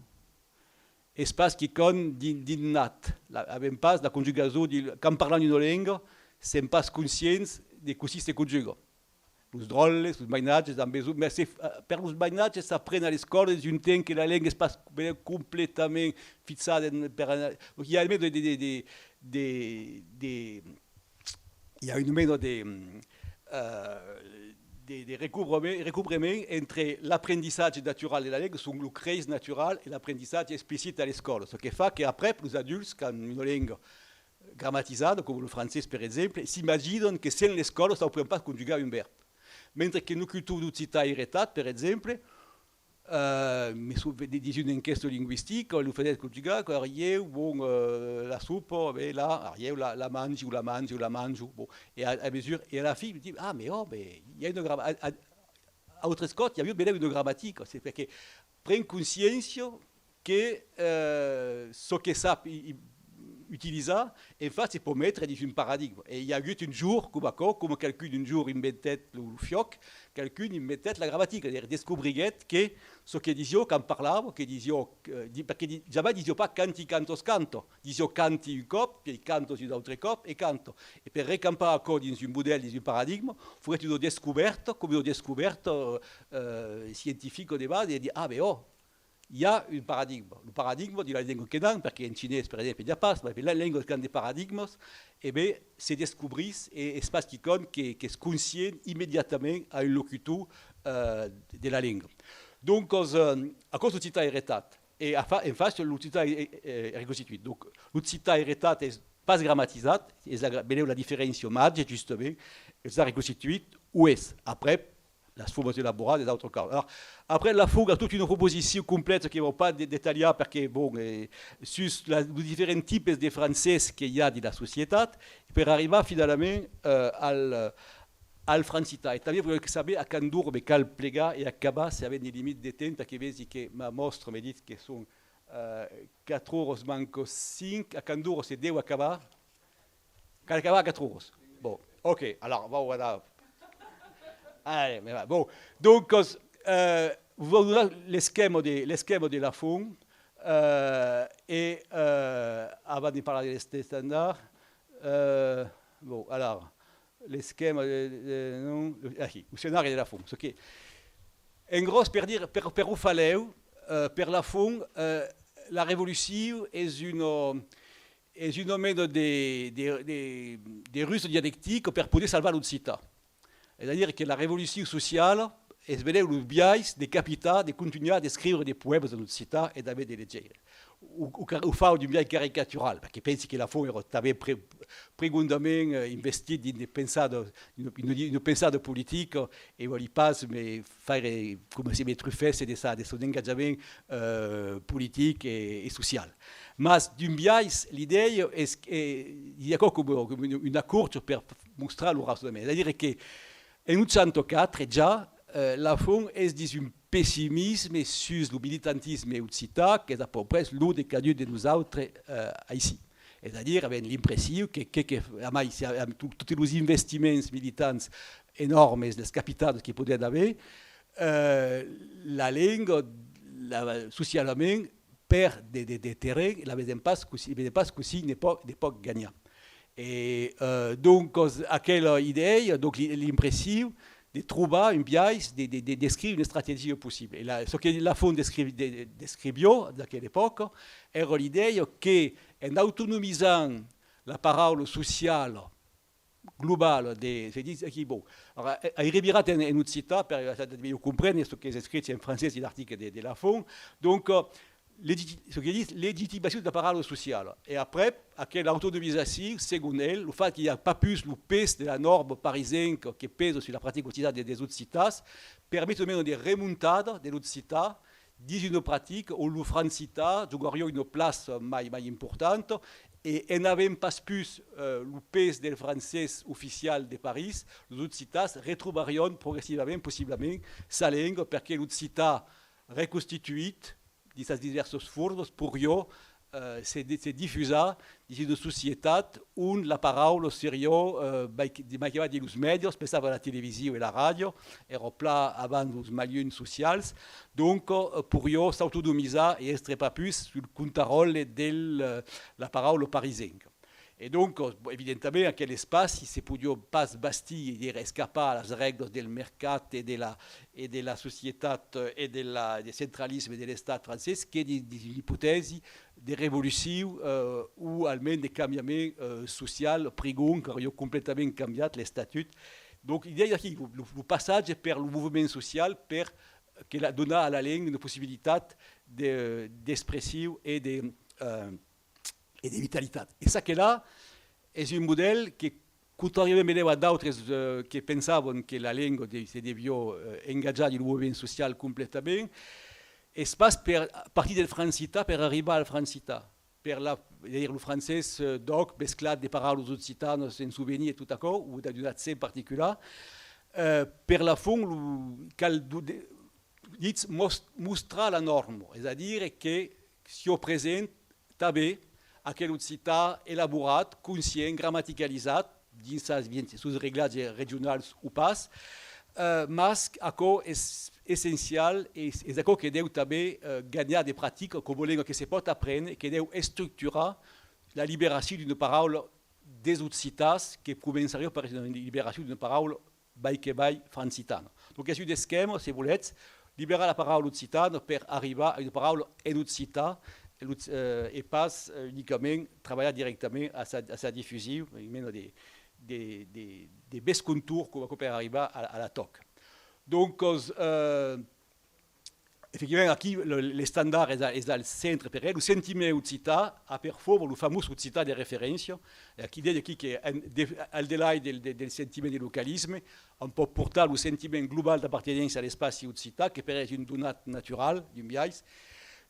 es pas quicòm d'in-, d'innat. La, avèm pas la conjugason, de, quand parlam d'una lenga, sèm pas conscients de cossí se conjuga. Los dròlles, los mainatges, an besonh, mès se, eh, per los mainatges s'apren a l'escòla dins un temps que la lenga es pas ben completament fixada en, per, donc i a mens de, de, de, de, de, de, i a una mena de, mm, eh, de, de recobrament, recobrament entre l'aprendissatge natural de la lenga, son lo creis natural, e l'aprendissatge explicit a l'escòla. Çò que fa que aprèp los adults, quand una lenga gramatizada, coma lo francés per exemple, s'imaginan que sens l'escòla saupren pas conjugar un vèrb. Mentre que nos cultors d'occitan eretat, per exemple, eh, me soveni dins una enquèsta lingüistica, lo fasián conjugar, quand arieu, bon, eh, la sopa, ben, la, arieu, la, la mangi, o la mangi, o la manjo, bon, e a, a mesura, e a la fin, me dic, ah, mès ò, ben, i a una grama-, a, a, autres còps, i aviá benlèu una gramatica, es perque pren consciéncia que, eh, çò que sap i, i, utilizar, en fach, se pòt metre dins un paradigma. E i a agut un jorn coma aquò, coma qualqu'un un jorn inventèt lo, lo fiòc, qualqu'un inventèt la gramatica, de-, descobriguèt que çò que disiá quand parlava, que disiá, eh, di-, perque di-, jamai disiá pas canti, cantas, canta, disiá canti un còp, pièi cantas un autre còp, e canta. E per recampar aquò dins un modèl, dins un paradigma, foguèt una descobèrta, coma una descobèrta, eh, scientifica de base, e dire, ah, ben, ò, i a un paradigma. Lo paradigma de la lenga que n'an, perque en chinés, per exemple, n'i a pas, mas las lengas qu'an de paradigmas, e ben, se descobrís e es pas quicòm que, qu'es conscient immediatament a un locutor, eh, de la lenga. Doncas, eh, aquò's l'occitan eretat. E a fa-, en fach, l'occitan e-, e-, e-, reconstituit. Donc, l'occitan eretat es pas gramatizat, es la gra-, benlèu la diferéncia màger, justament, es reconstituit, o es, aprèp, las formas elaboradas, d'autres causas. Alors, après, Lafont a tota una proposicion complèta que vau pas de-, detalhar perque, bon, eh, sus la, los diferents tipes de francés que i a dins la societat, per arribar finalament, eh, al, al francitan. E tanben volèu saber a quant d'ora me cal plegar e acabar, se avèm de limit de temps, perque vesi que ma mòstra me ditz que son, eh, quatre oras manca cinc, a quant d'ora se deu acabar? Cal acabar a quatre oras. Bon, ok, alors, vau anar. Allez, me va. Bon, doncas, eh, vos vau donar l'esquèma de, l'esquèma de Lafont, eh, e, eh, avant de parlar de l'est-, d'estandard, eh, bon, alors, l'esquèma de, de, non, aquí, lo scenari de Lafont, çò que, en gròs, per dire, per, per o far lèu, eh, per Lafont, eh, la revolucion es una, es una mena de, de, de, de rusa dialectica per poder salvar l'occitan. Es a dire que la revolucion sociala es benlèu lo biais de capitar, de contunhar d'escriure de poèmas en occitan e d'aver de legèire. o, o car-, o fau d'un biais caricatural, perque pensi que Lafont èra tanben pre-, pregondament, eh, investit dins de pensada, una, una, una pensada politica, e vòli pas me faire coma se me trufèsse de sa, de son engatjament, eh, politic e, e social. Mas, d'un biais, l'idèia es, eh, i a aquò coma, coma un, un acorcho per mostrar lo rasonament. Es a dire que en ochanta-quatre, ja, eh, Lafont es dins un pessimisme sus lo militantisme occitan, qu'es a pauc près lo de cadun de nosautres, eh, aicí. Es a dire, avèm l'impression que, que, que, amai, se, amb to-, totes los investiments militants enòrmes dels capitans que podèm aver, eh, la lenga, la, socialament, pèrd de, de, de terren, la vedèm pas cossí, vedèm pas cossí ne pòt, ne pòt ganhar. E, eh, doncas, aquela idèia, donc, li-, l'impression de trobar un biais de, de, de descriure una estrategia possibla. E la, çò que Lafont descri-, de, de, descriviá d'aquela epòca èra l'idèia que, en autonomizant la paraula sociala globala de, se ditz aquí, bon, ara, eh, ai revirat en, en occitan per essajar de melhor comprene çò qu'es escrit en francés dins l'article de, de Lafont. Donc, eh, legiti-, çò que ditz legitimacion de la paraula sociala. E aprèp, aquela autonomizacion, segon el, lo fach que i a pas pus lo pes de la nòrma parisenca que pesa sus la practica quotidiana de, dels occitans, permet tot de mens de remontada de l'occitan dins una practica ont lo francitan jogariá una plaça mai, mai importanta, e en avent pas pus, eh, lo pes del francés oficial de París, los occitans retrobarián progressivament, possiblament, sa lenga, perque l'occitan reconstituit dins sas divèrsas formas, poiriá, eh, se di-, se difusar dins una societat ont la paraula seriá, eh, mai que, mai que mai dins los mèdias, pensava a la television e la ràdio, èra plan abans los malhums socials, donc, eh, poiriá s'autonomizar e èstre pas pus sul contraròtle de, eh, la paraula parisenca. E donc, bon, evidentament, aquel espaci se podiá pas bastir, es dire, escapar a las règlas del mercat e de la, e de la societat, eh, e de la, de centralisme de l'Estat francés, que dins, dins l'ipotèsi de revolucion, eh, o almens de cambiament, eh, social prigond, qu'auriá completament cambiat l'estatut. Donc, l'idèia aquí, lo, lo, lo passatge per lo movement social, per que la, donar a la lenga una possibilitat de, d'expression e de, eh, e de vitalitat. E çaquelà es un modèl que, contràriament benlèu a d'autres, eh, que pensavan que la lenga de-, se deviá, eh, engatjar dins lo movement social completament, es pas per partir del francitan per arribar al francitan, per la, es a dire lo francés, eh, d'òc mesclat de paraulas occitanas en sovenir e tot aquò, o d'un accent particular. Eh, per Lafont, lo, cal do-, de, ditz, mos-, mostrar la nòrma, es a dire que siá present tanben aquel occitan elaborat, conscient, gramaticalizat, dins sas, bien, sos reglatges regionals o pas, eh, mas aquò es essencial, es, es aquò que deu tanben, eh, ganhar de practica coma lenga que se pòt aprene, que deu estructurar la liberacion d'una paraula dels occitans, que començariá per una liberacion d'una paraula mai que mai francitana. Donc, es un esquèma, se volètz, liberar la paraula occitana per arribar a una paraula en occitan, e l'oc-, eh, e pas, eh, unicament trabalhar dirèctament a sa, a sa difusion, en mena de, de, de, de bescontorn coma aquò per arribar a, a la tòca. Doncas, eh, efectivament, aquí, lo, l'estandard es a-, es al centre per el. Lo sentiment occitan a per fòrma lo famós occitan de referéncia. E aquí, de, aquí que en, de, al delà del, de, del sentiment de localisme, òm pòt portar lo sentiment global d'apartenéncia a l'espaci occitan, que per es un donat natural, d'un biais.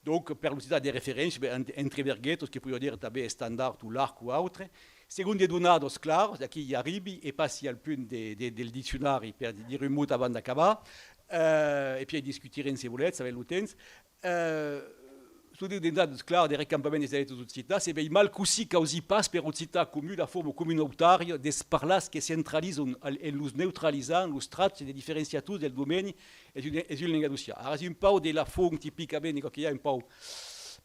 Donc, per l'occitan de referéncia, ben, en-, entre verguetas, que podiá dire tanben estandard o larg o autre. Segon de donadas claras, aquí i arribi, e passi al punt de, de, del diccionari per dire un mot avant d'acabar, eh, e pièi discutirem, se volètz, avèm lo temps. Eh, son de donadas claras de recampament dels dialèctes occitans, se vei mal cossí causir pas per occitan comun la forma comunautària dels parlars que centralizan al-, en los neutralizant los traches de diferenciators del domeni es un, es un lengadocian. Ara, es un pauc de Lafont, tipicament, de còps que i a un pauc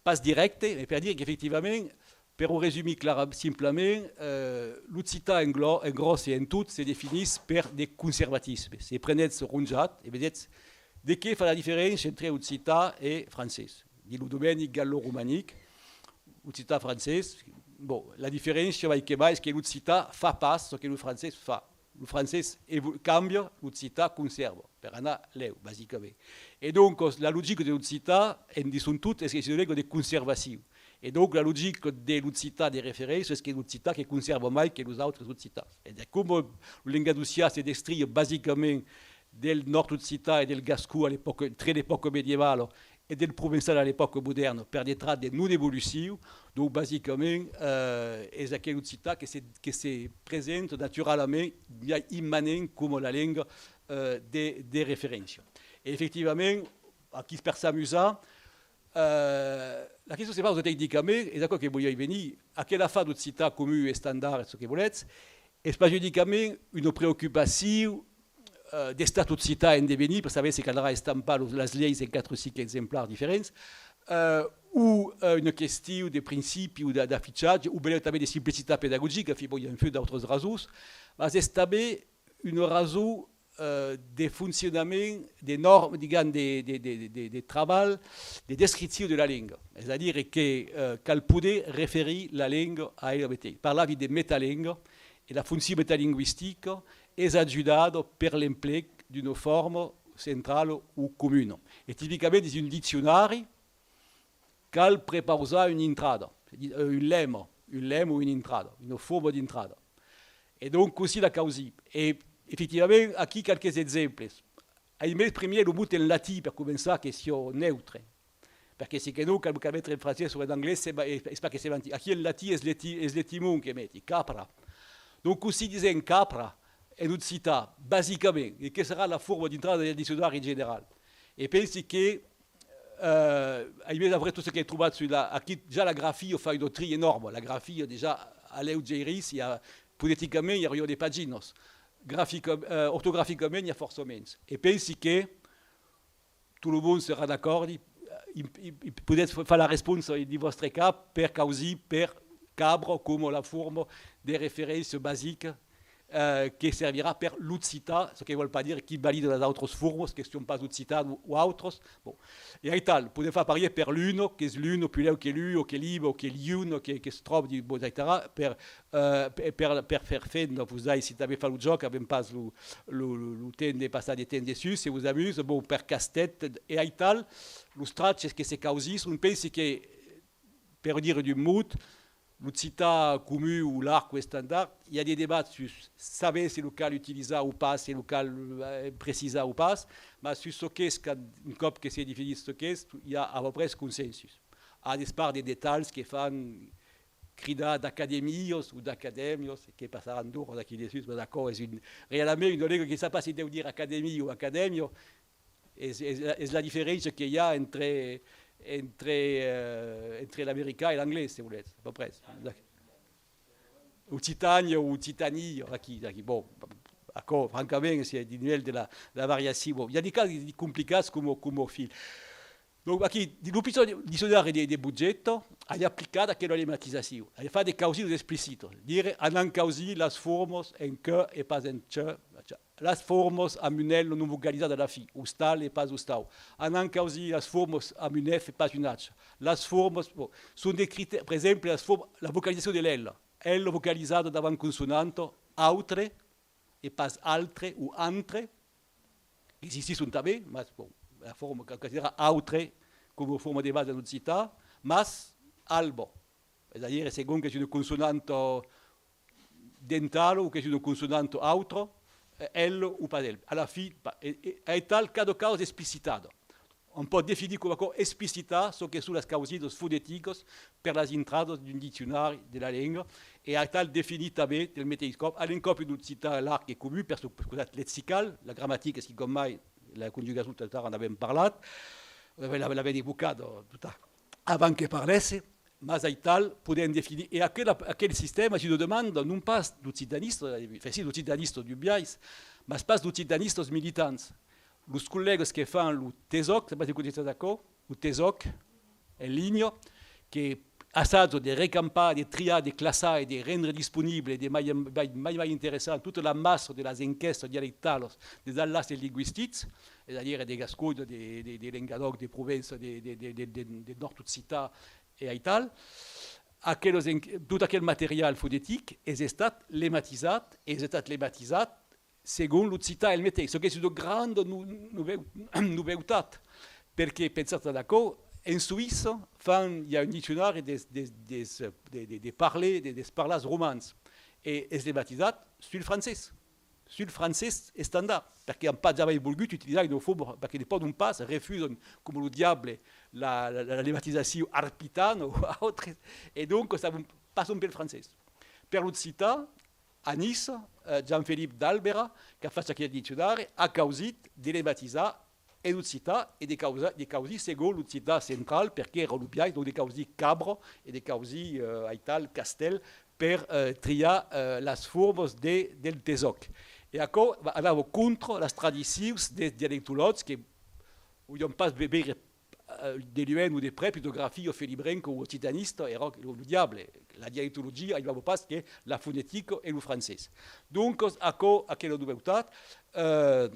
pas dirècte, mas per dire qu'efectivament, per o resumir clara, simplament, eh, l'occitan en glo-, en gròs e en tot se definís per de conservatisme. Se prenètz Ronjat e vedètz de qué fa la diferéncia entre occitan e francés. Dins lo domeni gallo-romanic, occitan, francés, bon, la diferéncia mai que mai es que l'occitan fa pas çò que lo francés fa. Lo francés evo-, cambia, l'occitan consèrva, per anar lèu, basicament. E doncas, la logica de l'occitan, en dissont tot, es que es una lenga de conservacion. E donc la logica de l'occitan de referéncia es que l'occitan que consèrva mai que los autres occitans. E de coma lo lengadocian se destria basicament del nòrd occitan e del gascon a l'epòca, tre l'epòca medievala e del provençal a l'epòca modèrna, per de trachs de non-evolucion, donc basicament, eh, es aquel occitan que se, que se presenta naturalament, ja immanent coma la lenga, eh, de, de referéncia. E efectivament, aquí per s'amusar, eh, la question se pausa tecnicament, es aquò que voliái venir, aquel afar d'occitan comun, estandard, çò que volètz, es pas unicament una preocupacion, eh, d'estat occitan en devenir, per saber se caldrà estampar los, las leis en quatre o cinc exemplars diferents, eh, o, eh, una question de principi o d'a-, d'afichatge, o benlèu tanben de simplicitat pedagogica, enfin, bon, i a un fum d'autras rasons, mas es tanben una rason, eh, de foncionament, de norm-, digam, de, de, de, de, de trabalh, de descripcion de la lenga. Es a dire que, eh, cal poder referir la lenga a ela meteissa. Parlavi de metalenga, e la foncion metalingüistica es ajudada per l'emplec d'una forma centrala o comuna. E tipicament dins un diccionari, cal prepausar una intrada, un lèma, un lèma o una intrada, una forma d'intrada. E donc, cossí la causir? E, efectivament, aquí qualques exemples. Aimètz primièr lo mot en latin per començar, que siá neutre. Perque se que non, cal, cal metre en francés o en anglés, es, es pas que semantic. Aquí en latin es l'eti-, es l'etimon que meti, capra. Donc, cossí disèm capra en occitan, basicament, e que serà la forma d'intrada del diccionari general? E pensi que, eh, aimètz après tot çò qu'ai trobat sus la, aquí ja la grafia fa una tria enòrma. La grafia, dejà, a leugièris, i a, foneticament, i auriá de paginas. Grafica-, eh, ortograficament, i a fòrça mens. E pensi que tot lo mond serà d'acòrdi, i, i, i podètz fa la responsa dins vòstre cap per causir per cabra coma la forma de referéncia basica, eh, que servirà per l'occitan, çò que vòl pas dire qu'invalida las autras formas que son pas occitanas o, o autras. Bon. E aital, podèm far parièr per l'una, qu'es l'una, puslèu que l'u, o que l'iba, o que l'iuna, que, que se tròba, bon, etcetèra, per, eh, per, per, per far fent, vos ai, si tanben fa lo jòc, avèm pas lo, lo, lo, lo temps de passar de temps dessús, se vos amusa, bon, per castèth, e aital, los traches que se causisson, pensi que, per dire d'un mot, l'occitan comun o larg o estandard, i a de debats sus saber se lo cal utilizar o pas, se lo cal, eh, precisar o pas, mas sus çò qu'es, quand, un còp que se definís çò qu'es, i a a peu près consensus. A despart de detalhs que fan cridar d'academias o d'acadèmias, que passaràn d'oras aquí dessús, mas aquò es un, realament una lenga que sap pas si deu dire academia o acadèmia, es, es, es la diferéncia que i a entre, entre, eh, entre l'american e l'anglés, se volètz, a peu près. Occitània o Occitania, aquí, aquí, bon, aquò, francament, es dins nivèl de la, la variacion. Bon, i a de cas complicats coma, coma fil. Donc, aquí, dins lo pichon diccionari de, de Bugetta, ai aplicat aquela lematizacion. Ai fach de causidas explicitas. Dire, anam causir las formas en que e pas en ce, las formas amb un L non vocalizat a la fin, ostal e pas ostau. Anam causir las formas amb un F e pas un H. Las formas, bon, son de critèris, per exemple, las form-, la vocalizacion de l'L. L vocalizada davant consonanta, autre, e pas altre o antre, qu'existisson tanben, mas, bon, la forma, cal considerar autre coma forma de basa en occitan, mas alba. Es a dire, segon qu'es una consonanta dentala o qu'es una consonanta autra, eh, L o pas L. A la fin, pa-, e, e, aital, cada causa explicitada. Òm pòt definir coma aquò, explicitar çò que son las causidas foneticas per las intradas d'un diccionari de la lenga, e aital definir tanben del meteis còp, a l'encòp un occitan larg e comun per çò, per çò lexical, la gramatica es quicòm mai, la conjugacion, tot ara n'avèm parlat, l'avèm, l'avèm evocat, eh, tot a-, avant que parlèsse, mas aital podèm definir, e aquel, aquel sistèma es una demanda non pas d'occitanistas, enfin, si, d'occitanistas d'un biais, mas pas d'occitanistas militants. Los collègas que fan lo TESOC, sai pas se coneissètz aquò, lo TESOC en linha, que assaja de recampar, de triar, de classar e de rendre disponible, de mai, mai, mai, mai interessant, tota la massa de las enquèstas dialectalas des atlasses lingüistics, es a dire de Gasconha, de, de, de Lengadòc, de Provença, de, de, de nòrd occitan e aital. Aquelas en-, tot aquel material fonetic es estat lematizat, es estat lematizat segon l'occitan el meteis, çò qu'es una granda no-, novèu-, novèutat, perque, pensatz ad aquò, En Soïssa, fan, i a un diccionari des, des, des, de, de, de parler, de, des parlars romans, e es lematizat sul francés, sul francés estandard, perque an pas jamai volgut utilizar una forma, perque ne pòdon pas, refusan coma lo diable la, la, la lematizacion arpitana o autres, e donc passon pel francés. Per l'occitan, a Niça, eh, Jean-Philippe Dalbera, qu'a fach aquel diccionari, a causit de lematizar en occitan e de causa-, de causir segon l'occitan central, perque èra lo biais, donc de causir cabra e de causir, eh, aital, castèl, per, eh, triar, eh, las formas de, del tesòc. E aquò va-, anava contra las tradicions des dialectològs que volián pas ve-, veire, eh, de luènh o de prèp, una grafia felibrenca o occitanista, èra lo, lo diable. La dialectologia aivava pas que la fonetica e lo francés. Doncas, aquò, aquela novèutat, eh,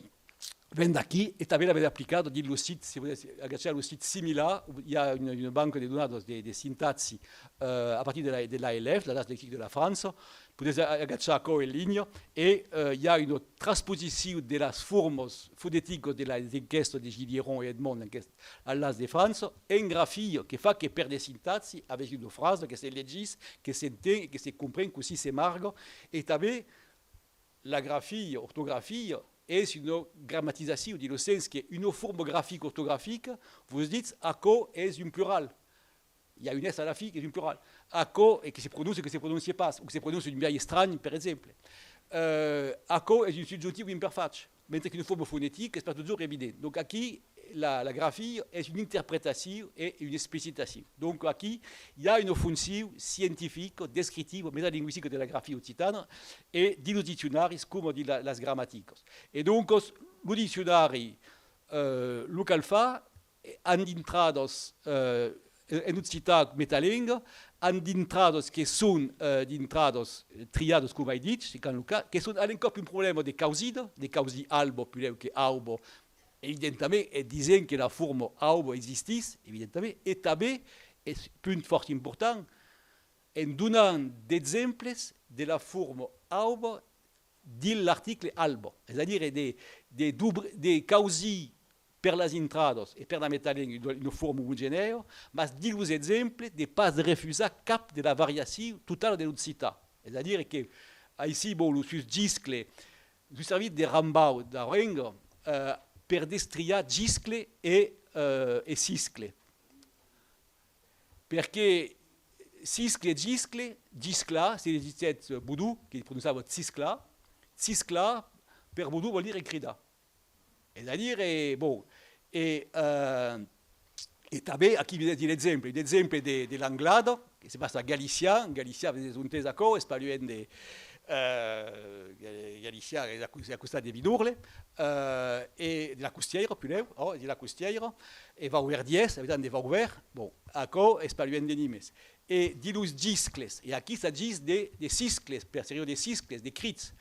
ven d'aquí, e tanben l'avèm aplicada dins lo sit, se volètz agachar lo sit Similar, i a una, una banca de donadas de, de sintaxi, eh, a partir de la, de l'A L F, l'Atlas lexique de la France, podètz a-, agachar aquò en linha, e, eh, i a una transposicion de las formas foneticas de las enquèstas de Gilliéron e Edmond, enquèstas a l'Atlas de França, en grafia, que fa que per de sintaxi avètz una frasa que se legís, que s'enten e que se compren cossí se marga, e tanben la grafia, ortografia, es una gramatizacion, dins lo sens que una forma grafica ortografica vos ditz aquò es un plural. I a un S a la fin, qu'es un plural. Aquò, e que se prononcie, que se prononcie pas, o que se prononcie d'un biais estranh, per exemple. Eh, aquò es un subjonctiu imperfach, mentre qu'una forma fonetica es pas totjorn evident. Donc aquí, la, la grafia es una interpretacion e una explicitacion. Donc aquí, i a una foncion scientifica, descriptiva, metalingüistica de la grafia occitana, e dins los diccionaris coma dins la, las gramaticas. E doncas, lo diccionari, eh, lo cal far, eh, an d'intradas, eh, en occitan metalenga, an d'intradas que son, eh, d'intradas, eh, triadas, coma ai dich, se qu'an lo ca-, que son a l'encòp un problèma de causida, de causir alba puslèu que auba, evidentament, e disent que la forma auba existís, evidentament, e tanben, es punt fòrt important, en donant d'exemples de la forma auba dins l'article alba, es a dire de, de, d'obr-, de causir per las intradas e per la metalenga una, una forma omogenèa, mas dins los exemples de pas refusar cap de la variacion totala de l'occitan. Es a dire que aicí, bon, lo sus giscle, lo servit de Rambaud d'Aurenga, eh, per destriar giscle e, eh, e ciscle. Perque ciscle, giscle, gisclar, se legissètz Bodon, que prononciava cisclar, cisclar, per Bodon, vòl dire cridar. Es a dire, bon, e, eh, e tanben, aquí vedètz l'exemple, un exemple de, de l'Anglada, que se passa a Galician, Galician, vesètz ont es aquò, es pas luènh de, eh, Galician es a, es a costat de Vidorle, eh, e de la Costièira, puslèu, ò, de la Costièira, e Vauverdièrs, abitant de Vauvèrs, bon, aquò es pas luènh de Nimes. E dins los giscles, e aquí s'agís de, de ciscles, per seriós de ciscles, de crits.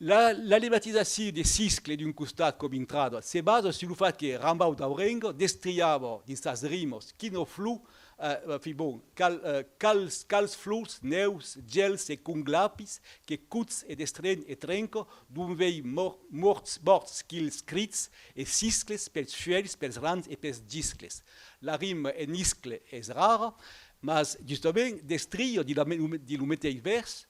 La, la lematizacion de ciscle d'un costat coma intrada se basa sus lo fach que Rambaud d'Aurenga destriava dins sas rimas quina flor, eh, enfin, bon, cal, eh, cals, cals flors, nèus, gèls e conglapis, que cotz e destren e trenca, dont vei mor-, mòrts, mòrts quilhs crits e ciscles pels fuèlhs, pels rams e pels giscles. La rima en iscle es rara, mas justament destria dins la me-, lo me-, dins lo meteis vèrs,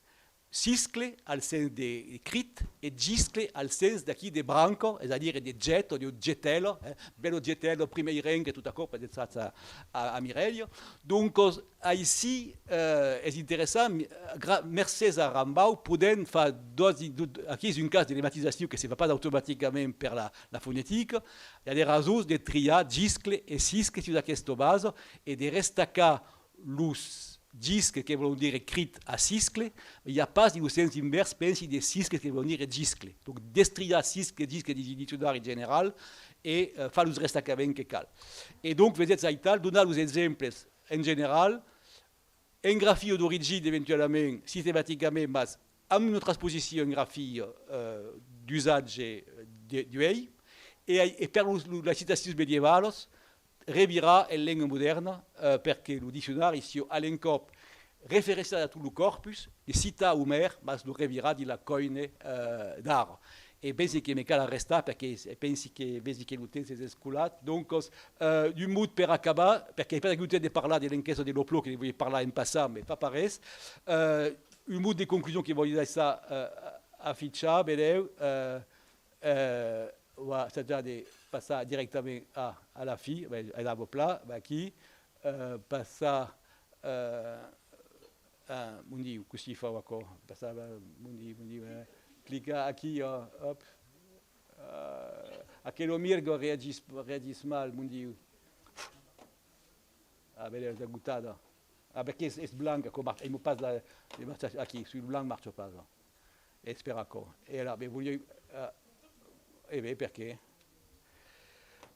ciscle al sens de crit e giscle al sens d'aquí de branca, es a dire de jet o de getèla, eh, bèla getèla, primeirenca e tot aquò, pensatz a, a, a Mirèlha. Doncas, aicí, eh, es interessant, mi-, gra-, mercés a Rambaud, podèm far dos, do-, aquí es un cas de lematizacion que se fa pas automaticament per la, la fonetica, i a de rasons de triar giscle e ciscle sus aquesta basa e de restacar los giscles que vòlon dire crit a ciscle, i a pas dins lo sens invèrs, pensi, de ciscles que vòlon dire giscle. Donc, destriar ciscle, giscle dins un diccionari general e, eh, far los restacaments que cal. E donc, vesètz aital, donar los exemples en general, en grafia d'origina eventualament, sistematicament, mas amb una transposicion en grafia, eh, d'usatge de, d'uèi, e, e per los, lo, las citacions medievalas, revirar en lenga modèrna, eh, perque lo diccionari siá a l'encòp referenciat a tot lo còrpus, de citar Omèr, mas lo revirar dins la còina, eh, d'ara. E pensi que me cal arrestar, perque s-, pensi que vesi que lo temps es escolat. Doncas, eh, un mot per acabar, perque ai pas agut temps de parlar de l'enquèsta de l'OPLO, que ne voliái parlar en passant, mas fa pas res. Eh, un mot de conclusion que vòli daissar, eh, afichar, benlèu, eh, eh, va assajar de passar dirèctament a, a la fin, ben, anava plan, ben aquí, eh, passar, eh, Ah, mon Diu, cossí fau aquò? Passava, mon Diu, mon Diu, eh, clicar aquí, oh, hop. Ah, aquela mirga reagís, reagís mal, mon Diu. Ah, ben, es agotada. Ah, perque es, es blanc, aquò marcha, aimo pas la, de marchar aquí, sul blanc marcha pas, là. Es per aquò. E alara, ben, voliái, eh, e ben, perqué?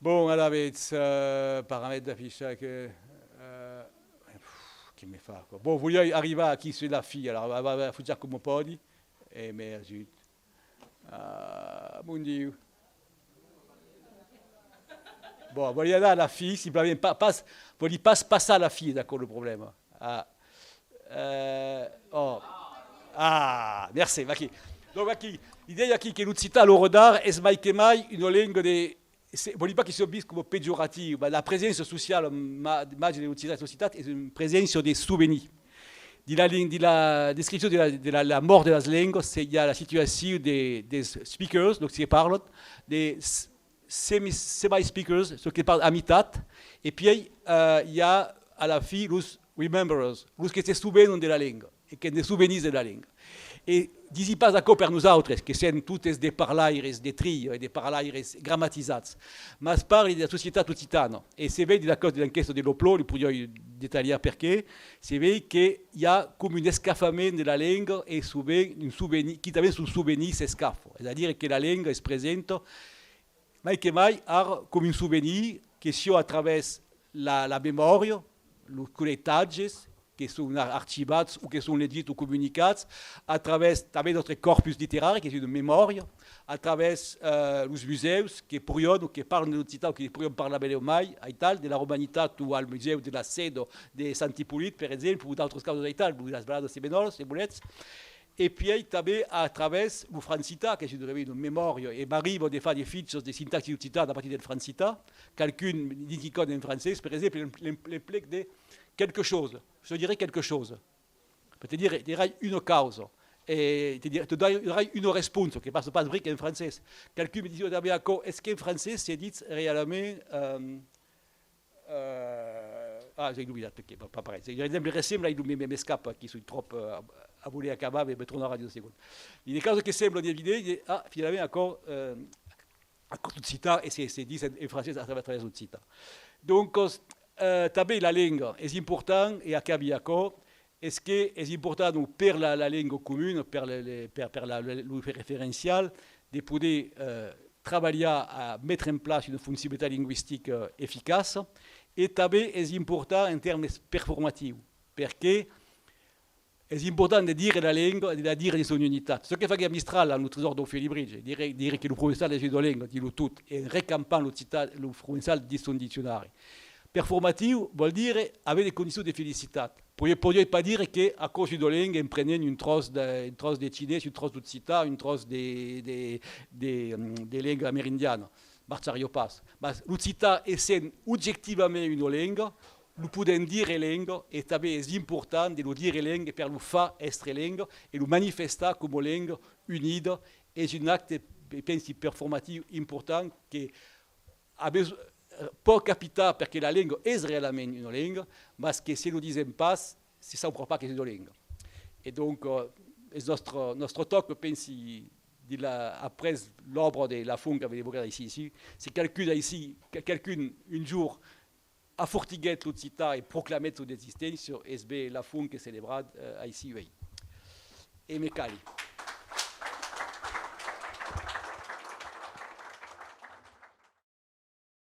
Bon, alavetz, eh, paramètres d'affichatge, eh, pff, que me fa, quoi. Bon, voliái arribar aquí sus la fin, alara, va, va, va, fotjar coma pòdi, e me ajut. Ah, mon Diu. Bon, vòli anar a la fin, simplament, pas, pas, vòli pas passar a la fin, d'aquò, lo problèma. Ah. Eh, oh. Ah, mercé, vaquí. Donc, vaquí, l'idèia aquí que l'occitan, a l'ora d'ara, es mai que mai una lenga de, se, vòli pas que siá vist coma pejoratiu, mas la preséncia sociala, ma-, imatge de l'occitan, societat, es una preséncia de sovenir. Dins la lin-, dins la descripcion de la, de la, la mòrt de las lengas, se i a la situacion de, des speakers, donc se parlan, de s-, semi-, semi-speakers, çò que parla a mitat, e pièi, eh, i a a la fin los rememberers, los que se sovenon de la lenga e que ne sovenís de la lenga. E disi pas aquò per nosautres, que sèm totes de parlaires de tria e de parlaires gramatizats, mas parli de la societat occitana. E se vei dins la causa de l'enquèsta de l'OPLO, li podiái detalhar perqué, se vei que i a coma un escafament de la lenga e sovent un sovenir, quitament son sovenir s'escafa. Es a dire que la lenga es presenta mai que mai, ara, coma un sovenir, que siá a travèrs la, la memòria, los collectatges, que son ar-, archivats o que son legits o comunicats, a travèrs tanben nòstre corpus literari, qu'es una memòria, a travèrs, eh, los musèus que porián o que parlan de l'occitan o que porián parlar benlèu mai, aital, de la romanitat o al musèu de la seda de Sant Ipolit, per exemple, o d'autras causas aital, o de las valadas cevenòlas, se volètz. E pièi tanben a travèrs lo francitan, qu'es una memòria, e m'arriba de far de fichas de sintaxi occitana a partir del francitan, qualqu'un ditz quicòm en francés, per exemple, l'em-, l'em-, l'emplec de quelque chose, je dirais quelque chose. Per te dire, dirai una causa, e te dir-, te darai una responsa, que passa pas bric en francés. Qualqu'un me disiá tanben aquò, es qu'en francés se ditz realament, ehm, Eh, ah, ai oblidat, perqué, pas, pas parelh. Se, per exemple, recent, là, me, me, m'escapa, aquí soi tròp, eh, a, a voler acabar, me, me tornarà dins un segond. I a de causas que semblan evidents, e, ah, finalament, aquò, eh, aquò tot citat, e se, se ditz en, en francés a travèrs, a travèrs tot citat. Doncas, eh, tanben la lenga es important, e acabi aquò, es que es important, donc, per la, la lenga comuna, per le, le, per, per la, le, lo referencial, de poder, eh, trabalhar a metre en plaça una fonction metalingüistica eficaça, e tanben es important en tèrmes performatius, perque es important de dire la lenga e de la dire dins son unitat. Çò que faguèt Mistral amb lo Tresòr dau Felibritge, dire, dire que lo provençal es una lenga, dins lo tot, en recampant l'occitan, lo provençal dins son diccionari. Performatiu vòl dire aver de condicions de felicitat. Podiái, podiái pas dire que aquò's una lenga en prenent un tròç de, un tròç de chinés, un tròç d'occitan, un tròç de, de, de, mm, de lenga amerindiana. Marchariá pas. Mas l'occitan, essent objectivament una lenga, lo podèm dire lenga, e tanben es important de lo dire lenga per lo far èstre lenga e lo manifestar coma lenga unida. Es un acte, pensi, performatiu important que a besonh, eh, pòt capitar, perque la lenga es realament una lenga, mas que se lo disèm pas, se saurà pas qu'es una lenga. E donc, eh, es nòstre, nòstre tòc, pensi, de la, après l'òbra de Lafont qu'avèm evocat aicí, aicí, se qualqu'un aicí, que qualqu'un, un jorn, afortiguèt l'occitan e proclamèt son existéncia, es ben Lafont qu'es celebrat, eh, aicí uèi. E me cali.